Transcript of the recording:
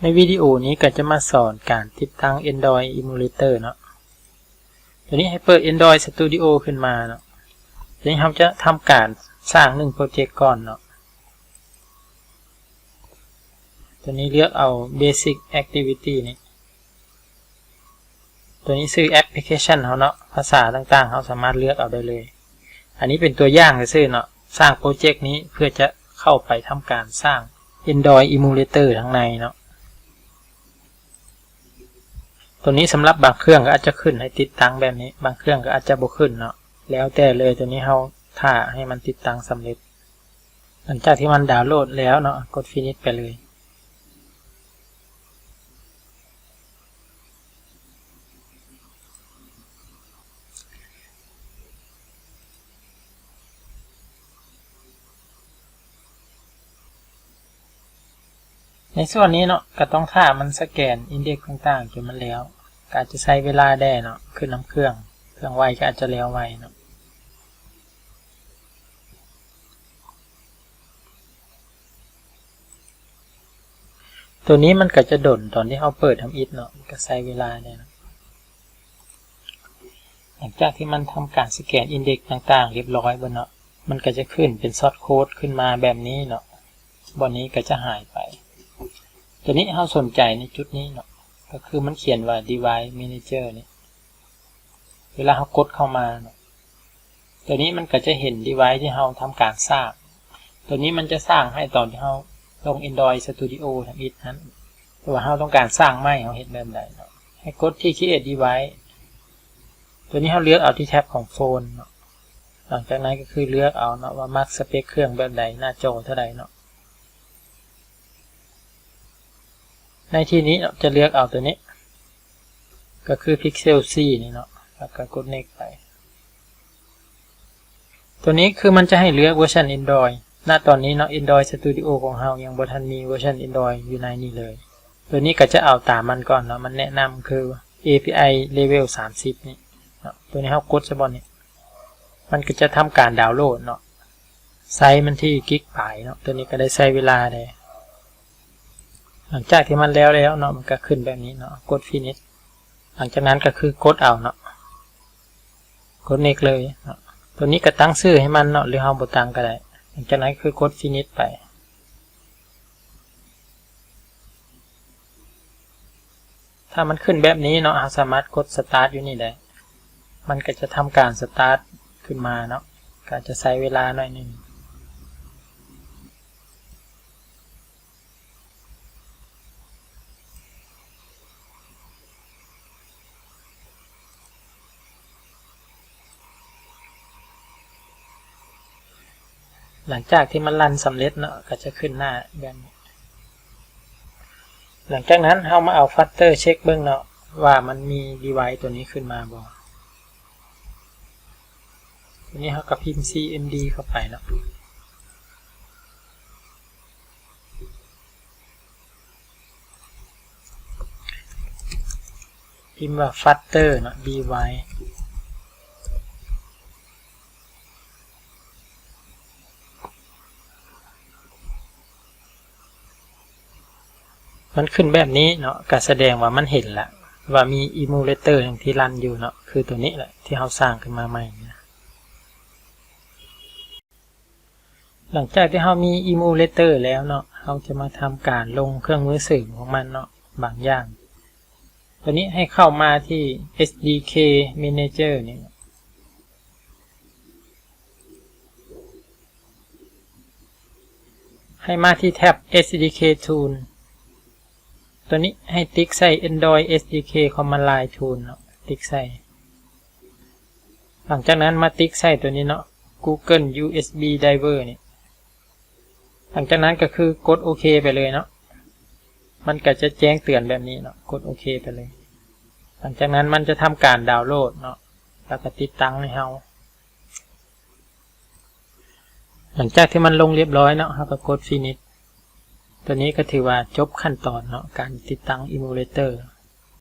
ໃນວິດີໂອນີ້ກໍຈະມາສອນການຕິດຕັ້ງ Android Emulator ເນາະ. ຕົວນີ້ໃຫ້ເປີດ Android Studio ຂຶ້ນມາເນາະ. ຕົວນີ້ເຮົາຈະທຳການສ້າງໜຶ່ງໂປຣເຈັກກ່ອນເນາະ. ຕົວນີ້ເລືອກເອົາ Basic Activity ນີ້. ຕົວນີ້ຊື່ແອັບພລິເຄຊັນເຮົາເນາະ, ພາສາຕ່າງໆເຮົາສາມາດເລືອກເອົາໄດ້ເລີຍ. ອັນນີ້ເປັນຕົວຢ່າງຊື່ໆເນາະ, ສ້າງໂປຣເຈັກນີ້ເພື່ອຈະເຂົ້າໄປທຳການສ້າງ Android Emulator ທາງໃນເນາະ. ຕົວນີ້ສຳລັບບາງເຄື່ອງກໍອາດຈະຂຶ້ນໃຫ້ຕິດຕັ້ງແບບນີ້, ບາງເຄື່ອງກໍອາດຈະບໍ່ຂຶ້ນເນາະ, ແລ້ວແຕ່ເລີຍ. ຕົວນີ້ເຮົາຖ້າໃຫ້ມັນຕິດຕັ້ງສຳເລັດ. ຫຼັງຈາກທີ່ມັນດາວໂຫຼດແລ້ວເນາະ, ກົດ Finish ໄປເລີຍ. ໃນສ່ວນນີ້ເນາະ ກໍຕ້ອງຖ້າມັນສະແກນ Index ຕ່າງໆ ຈົນມັນແລ້ວ, ກໍອາດຈະໃຊ້ເວລາແດ່ເນາະ, ຂຶ້ນນຳເຄື່ອງ, ເຄື່ອງໄວກໍອາດຈະແລ້ວໄວເນາະ. ຕົວນີ້ມັນກໍຈະດົນຕອນທີ່ເຮົາເປີດທຳອິດເນາະ, ມັນກໍໃຊ້ເວລາແດ່ເນາະ. ຫຼັງຈາກທີ່ມັນທຳການສະແກນ Index ຕ່າງໆ ຮຽບຮ້ອຍເບິດເນາະ, ມັນກໍຈະຂຶ້ນເປັນ Source Code ຂຶ້ນມາແບບນີ້ເນາະ, ບ່ອນນີ້ກໍຈະຫາຍໄປ. ຕົວນີ້ເຮົາສົນໃຈໃນຈຸດນີ້ເນາະ, ກໍຄືມັນຂຽນວ່າ Device Manager ນີ້. ເວລາເຮົາກົດເຂົ້າມາເນາະ, ຕົວນີ້ມັນກໍຈະເຫັນ device ທີ່ເຮົາທຳການສ້າງ. ຕົວນີ້ມັນຈະສ້າງໃຫ້ຕອນທີ່ເຮົາລົງ Android Studio ທຳອິດຫັ້ນ, ແຕ່ວ່າເຮົາຕ້ອງການສ້າງໃໝ່ ເຮົາເຮັດແບບໃດເນາະ. ໃຫ້ກົດທີ່ Create Device. ຕົວນີ້ເຮົາເລືອກເອົາທີ່ແທັບຂອງ Phone ເນາະ. ຫຼັງຈາກນັ້ນກໍຄືເລືອກເອົາເນາະ ວ່າມັກສະເປັກເຄື່ອງແບບໃດ, ໜ້າຈໍເທົ່າໃດເນາະ. ໃນທີ່ນີ້ເນາະ ຈະເລືອກເອົາຕົວນີ້ ກໍຄື Pixel ສີ່ ນີ້ເນາະ, ແລ້ວກໍກົດ Next ໄປ. ຕົວນີ້ຄືມັນຈະໃຫ້ເລືອກເວີຊັນ Android. ນະຕອນນີ້ເນາະ Android Studio ຂອງເຮົາຍັງບໍ່ທັນມີເວີຊັນ Android ຢູ່ໃນນີ້ເລີຍ. ຕົວນີ້ກໍຈະເອົາຕາມມັນກ່ອນເນາະ, ມັນແນະນຳຄື API Level ສາມສິບ ນີ້ເນາະ. ຕົວນີ້ເຮົາກົດໃສ່ບ່ອນນີ້ ມັນກໍຈະທຳການດາວໂຫຼດເນາະ, ໃຊ້ມັນທີ່ກິກປາຍເນາະ. ຕົວນີ້ກໍໄດ້ໃຊ້ເວລາແດ່. ຫຼັງຈາກທີ່ມັນແລ້ວແລ້ວເນາະ, ມັນກໍຂຶ້ນແບບນີ້ເນາະ, ກົດ Finish. ຫຼັງຈາກນັ້ນກໍຄືກົດເອົາເນາະ, ກົດ Next ເລີຍເນາະ. ຕົວນີ້ກໍຕັ້ງຊື່ໃຫ້ມັນເນາະ, ຫຼືເຮົາບໍ່ຕັ້ງກໍໄດ້. ຫຼັງຈາກນັ້ນກໍຄືກົດ Finish ໄປ. ຖ້າມັນຂຶ້ນແບບນີ້ເນາະ, ເຮົາສາມາດກົດ Start ຢູ່ນີ້ໄດ້, ມັນກໍຈະທຳການ Start ຂຶ້ນມາເນາະ, ກໍອາດຈະໃຊ້ເວລາໜ້ອຍໜຶ່ງ. ຫຼັງຈາກທີ່ມັນລັນສຳເລັດເນາະ, ກໍຈະຂຶ້ນໜ້າແບບນີ້. ຫຼັງຈາກນັ້ນເຮົາມາເອົາ Flutter ເຊັກເບິ່ງເນາະ ວ່າມັນມີ device ຕົວນີ້ຂຶ້ນມາບໍ່. ທີນີ້ເຮົາກໍພິມ cmd ເຂົ້າໄປເນາະ. ພິມວ່າ Flutter ເນາະ device. ມັນຂຶ້ນແບບນີ້ເນາະ, ກໍສະແດງວ່າມັນເຫັນລະ ວ່າມີ emulator ໜຶ່ງທີ່ລັນຢູ່ເນາະ, ຄືຕົວນີ້ແຫຼະທີ່ເຮົາສ້າງຂຶ້ນມາໃໝ່ນະ. ຫຼັງຈາກທີ່ເຮົາມີ emulator ແລ້ວເນາະ, ເຮົາຈະມາທຳການລົງເຄື່ອງມືເສີມຂອງມັນເນາະ, ບາງຢ່າງ. ຕົວນີ້ໃຫ້ເຂົ້າມາທີ່ SDK Manager ນີ້. ໃຫ້ມາທີ່ແທັບ SDK Tool. ຕົວນີ້ໃຫ້ຕິກໃສ່ Android SDK Command Line Tool ເນາະ, ຕິກໃສ່. ຫຼັງຈາກນັ້ນມາຕິກໃສ່ຕົວນີ້ເນາະ, Google USB Driver ນີ້. ຫຼັງຈາກນັ້ນກໍຄືກົດໂອເຄໄປເລີຍເນາະ, ມັນກໍຈະແຈ້ງເຕືອນແບບນີ້ເນາະ, ກົດໂອເຄໄປເລີຍ. ຫຼັງຈາກນັ້ນມັນຈະທຳການດາວໂຫຼດເນາະ, ແລ້ວກໍຕິດຕັ້ງໃຫ້ເຮົາ. ຫຼັງຈາກທີ່ມັນລົງຮຽບຮ້ອຍເນາະ, ເຮົາກໍກົດ Finish. ຕົວນີ້ກໍຖືວ່າຈົບຂັ້ນຕອນເນາະ, ການຕິດຕັ້ງ Emulator.